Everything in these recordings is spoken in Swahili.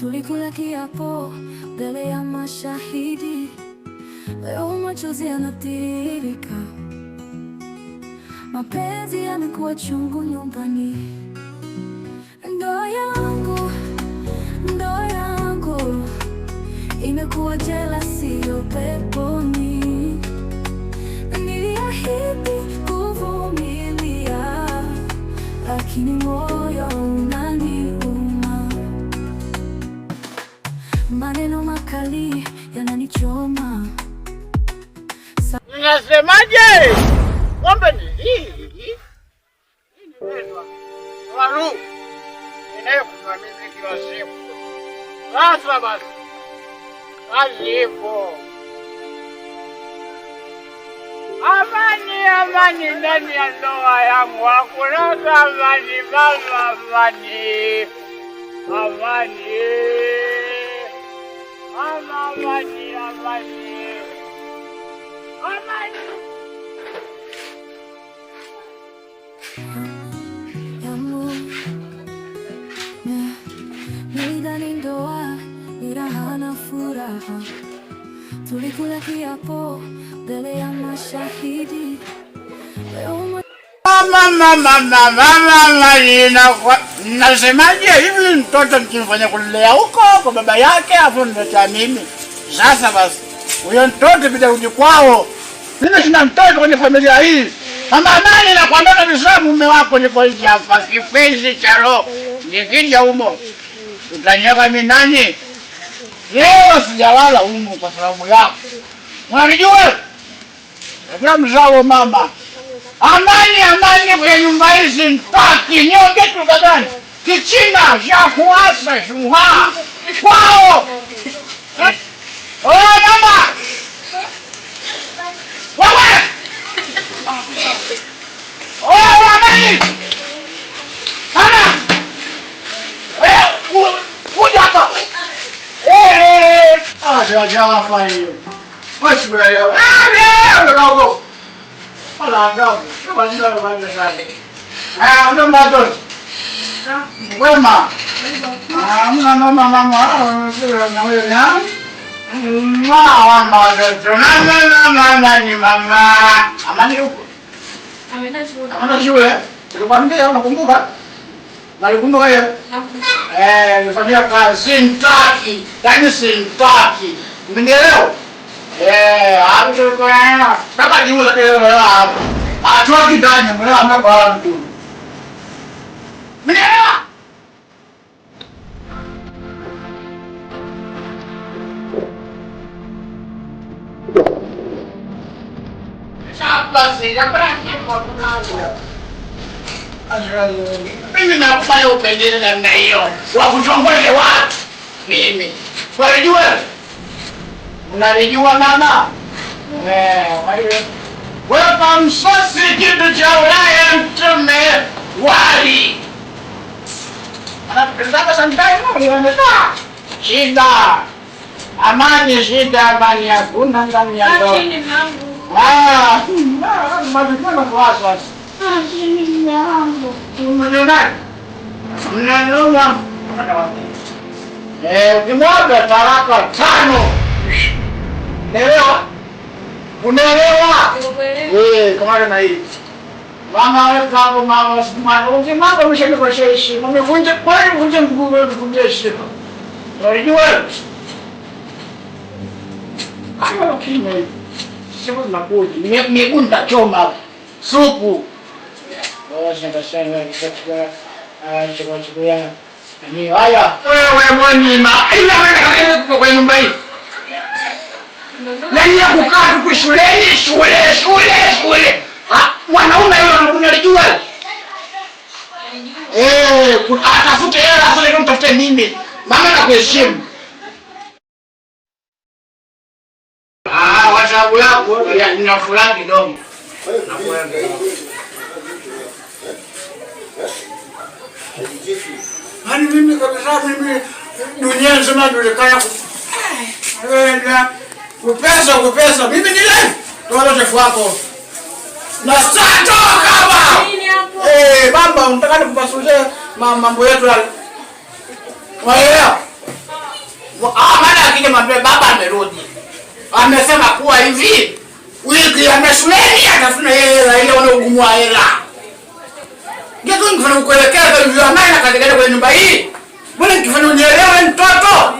Tulikula kiapo mbele ya mashahidi, leo machozi yanatiririka. Mapenzi yamekuwa chungu nyumbani. Ndoa yangu, ndoa yangu imekuwa jela, siyo peponi. Niliahidi kuvumilia, lakini moyo unaniuma. Maneno makali yananichoma. Ninasemaje? Ng'ombe ni hii. Hii ni pendwa. Waru. Ninayekunywa mimi kila siku. Sasa basi. Kazi ipo. Amani, amani ndani ya ndoa yangu. Hakuna amani, mama, amani. Amani. Mama, amani, amani. Amani. Yangu nilidhani ndoa ni raha na furaha. Tulikula kiapo mbele ya mashahidi, leo Mama, mama, mama, mama, nasemaje hivi mtoto nikimfanya kulea huko kwa baba yake afu niletea mimi. Sasa basi, huyo mtoto bila rudi kwao. Mimi sina mtoto kwenye familia hii. Mama Amani, nakwambia kabisa mume wako niko hivi hapa kipenzi cha roho. Nikija humo utaniweka mimi nani? Leo sijalala humo kwa sababu yako. Unanijua? Kila mzao mama. Amani, amani kwenye nyumba hizi ntaki. Niongee lugha gani? Kichina, shahuasa, shuha. Kwao. Oh, mama. Wewe. Oh, Amani. Mama. Wewe, kuja hapa. Eh, ah, já hapa hiyo. Wewe, ah, ndio. Wala ndio. Kama ndio ndio sana. Ah, ndio mtoto. Wema. Ah, mama mama mama. Na wewe na? Mama mama mama mama ni mama. Amani huko. Ameenda shule. Ameenda shule. Nilikwambia unakumbuka? Nalikumbuka hiyo. Eh, nilifanyia kazi sintaki. Yaani sintaki. Umenielewa? Eh, hapo kwa baba jiuza leo hapo. Atoa kidani mbona ambapo mtu. Umenielewa? Basi, mimi nakufanya upendeze namna hiyo, wakuchongoze watu. Mimi walijua, mnalijua mama. Weka msosi kitu cha Ulaya mtume wali anapendaka sometimes shida amani, shida amani hakuna ndani ya ndoa. Ah, mnanuma ukimwaga talaka 5. Unaelewa? Unaelewa? Eh, kama na hii. Mama wewe kama mama mama ukimwaga umeshanikosea heshima. Umevunja kwani uvunje mguu wewe uvunje heshima. Unajua? Kama ukimya siku zinakuja. Miguu nitachoma supu. Haya, wewe mwanima, ila wewe kwa nyumba hii. Nani ya kukaa tu shuleni, shule, shule, shule. Mwanaume yule unalijua? Eh, atafute hela afu ndio mtafute mimi. Mama nakuheshimu. Ah, wasabu yako nina furaha kidogo. Yaani mimi kabisa mimi dunia nzima julikana kupesa kupesa. Mimi ni live. Toa chefu wako. Na sasa kama. Eh, baba unataka nikupasulie mambo yetu yale. Waelewa? Maana akija mwambie baba amerudi. Amesema kuwa hivi wiki ya shuleni atafuna yeye hela ile wana ugumu wa hela. Ngezo nikifanya kukuelekeza hivyo amana katika kwenye nyumba hii. Mbona nikifanya unielewe mtoto?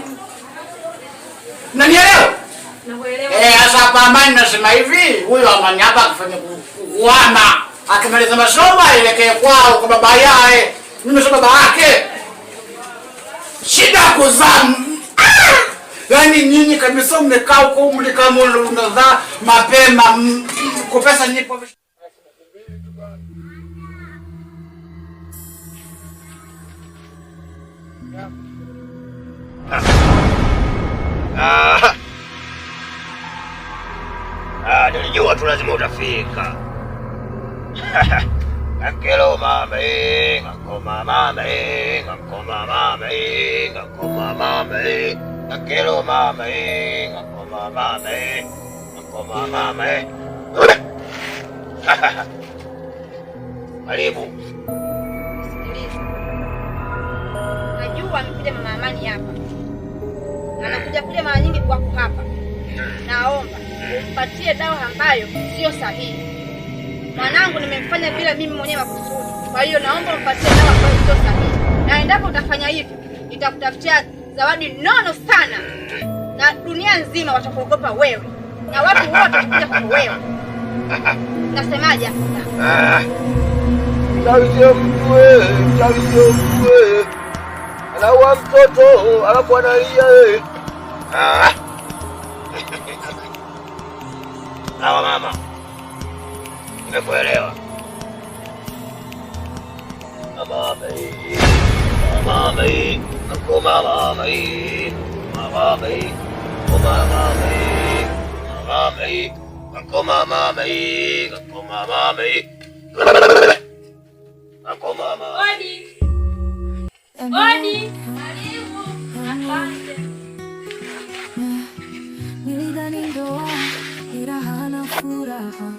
Unanielewa? Nakuelewa. Sasa hapa Amani nasema hivi, huyo Amani hapa akifanya kuhama, akimaliza masomo aelekee kwao kwa baba yake. Mimi sio baba yake. Shida kuzaa. Yaani nyinyi kabisa mmekaa huko mlikaa mnazaa mapema kwa pesa nyipo. Nilijua tu lazima utafika. Ngakelo mama eh, ngakoma mama eh, ngakoma mama eh, ngakoma mama eh, ngakelo mama eh, ngakoma mama eh, ngakoma mama eh. Karibu. Sikiliza. Najua amekuja mama Amani hapa. Anakuja kuja mara nyingi kwako hapa. Naomba umpatie dawa ambayo sio sahihi. Mwanangu nimemfanya bila mimi mwenyewe makusudi. Kwa hiyo naomba umpatie dawa ambayo sio sahihi. Na endapo utafanya hivyo, nitakutafutia zawadi nono sana. Na dunia nzima watakuogopa wewe. Na watu wote watakuja kwako wewe. Nasemaje hapo? Mchawi sio mtu wewe, mchawi sio mtu wewe. Anaua mtoto alafu analia wewe. Sawa mama. Nimekuelewa. Mama eh, mama eh, mama eh, mama eh, mama eh, mama eh, mama eh, mama eh. Mama. Odi. Odi. Karibu. Asante. Nilidhani ndoa ni raha na furaha,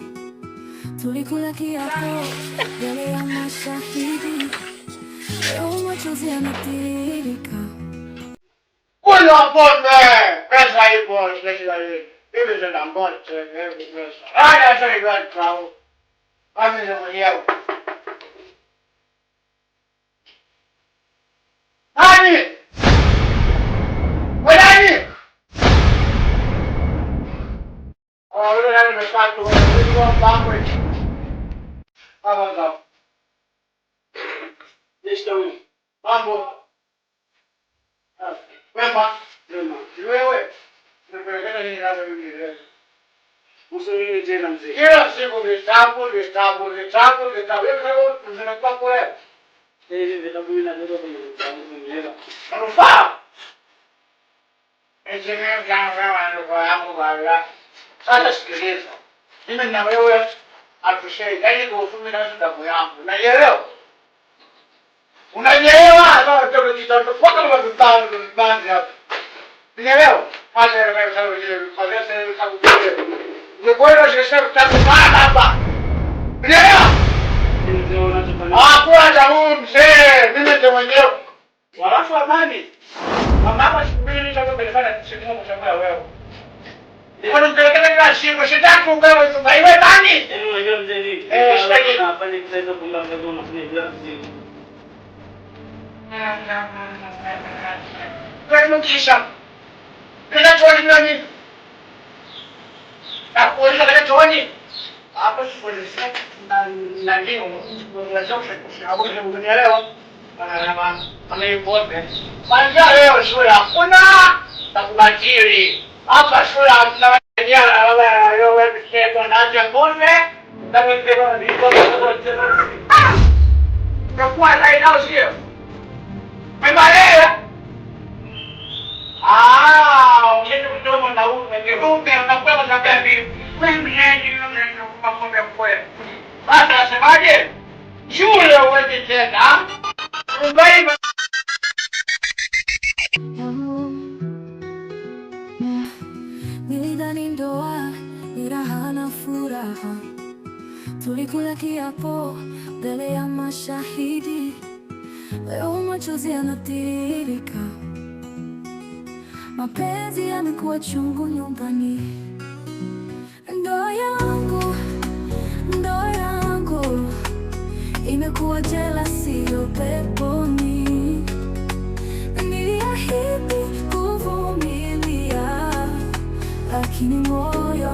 tulikula kiapo mbele ya mashahidi, leo machozi yanatiririka. Kunywa pombe, pesa ipo, sasa hivi zina mbote, hivi pesa. Haya sasa hivi watu kama mwenyewe. Nani? Wewe nani? Oh, wewe nani umekaa tu, wewe ni mpango. Hapa ngapo. Mambo. Wema. Wema. Wewe. Nimekuelekeza nini hapa mimi leo? Usiwe tena mzee. Kila siku vitabu, vitabu, vitabu, vitabu. Hivi vitabu vinakuwa kule. Hivi vitabu mimi naleta kwenye mtaani mwenyewe. Manufaa. Sasa sikiliza. Mimi na wewe hatushei. Yaani kwa ufupi na damu yangu. Unanielewa? Unanielewa? Sasa ndio kitabu kwa kama vitabu vibandi hapa. Unanielewa? Kwanza wewe sasa vile kwa sasa vitabu vile. Ni sasa vitabu hapa. Unanielewa? Mzee unachofanya. Hakuna cha huyu mzee, mimi ndio mwenyewe. Walafu Amani. Mama siku mbili ndio nilifanya simu mshamba wewe. Kwa nini kila siku sitaki ungawe sasa iwe nani? Yaani unajua mzee ni. Sitaki. Nafanya kitu hizo kumbe mzee unafanya bila mzee. Kwa kisha. Kinachooni nani? Nakuuliza kinachooni? Hapa sikuelezea na ndio unaweza kunielewa. Kwanza leo shule hakuna takubadili. Hapa shule hamna Nakuwa na inao sio? Mema Ah, ukienda mdomo na ume, kirume unakuwa kwa sababu wewe mwenyewe unakuwa kwa. Sasa nasemaje? Shule uende tena. Nyumbani. Nilidhani ndoa ni raha na furaha, tulikula kiapo mbele ya mashahidi, leo machozi yanatiririka. Mapenzi yamekuwa chungu nyumbani. Ndoa yangu, ndoa yangu imekuwa jela, siyo peponi. Niliahidi kuvumilia, lakini moyo